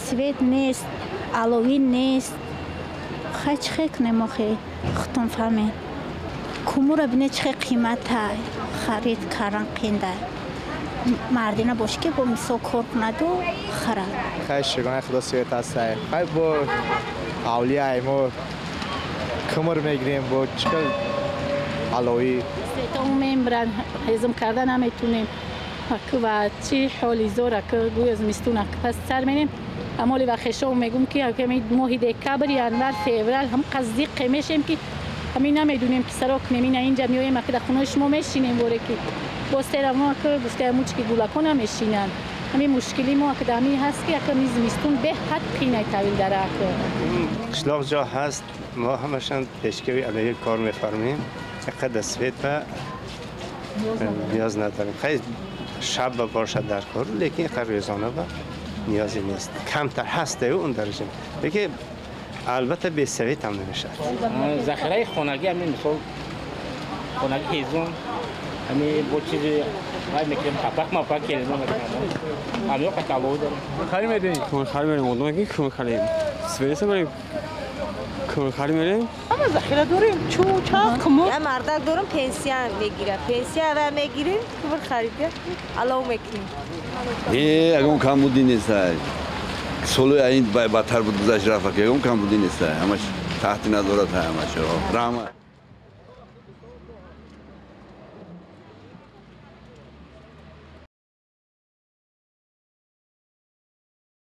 Свет нест, аловӣ нест. Хай чӣ хел кунем охи, худтон фаҳмед. Кумура бине чӣ хел қимата, харид кардан қинда. Мардина бош ки бо мисол кор кунаду харад. Хай шукрона худо свет ҳастай. Хай бо авлияй мо кумур мегирем бо чӣ хел аловӣ. Светон мембран, ҳезм карда наметунем. Ва чӣ ҳоли зора ки гӯё зимистон пас сар менем. Амоли ва хешов мегум ки моҳи декабр, январ, феврал ҳам қазиқе мешем ки ҳамин намедунем ки саро кунем. Ина инҷа меоем, ки дар хонаи шумо мешинем, воре ки боз терамо ки гуфтаамуч ки гулако намешинанд. Ҳамин мушкили мо ки дар ҳамин ҳаст ки яками зимистон беҳад қинай тавил дара. Қишлоқ ҷо ҳаст, мо ҳамашон пешкави алайҳи кор мефармем. Иқадар свет ба ниёз надорем. Хай шаб ба бошад дар кор, лекин иқадар рӯзона ба ниёзе нест. Камтар ҳаст он дараҷа. Лекин албатта бе свет ҳам намешавад. Захираи хонагӣ ҳамин мисол хонагӣ ҳезум ҳамин бо чизи вай мекунем, қапақ мапақ келима мекунем. Ҳамин қат алов дорем. Хари медиҳем. Кумир хари мерем, одаме ки кумир харем. Свет мерем. Кумир хари мерем. Ҳама захира дорем. Чӯ, чақ, кумир. Я мардак дорам, пенсия мегирам. Пенсия ва мегирем, кумир харида алов мекунем. Ягон камбудӣ нест. Солои айн бадтар буд, гузашт рафт, ягон камбудӣ нест. Ҳамаш таҳти назорат, ҳамаш. Раҳмат.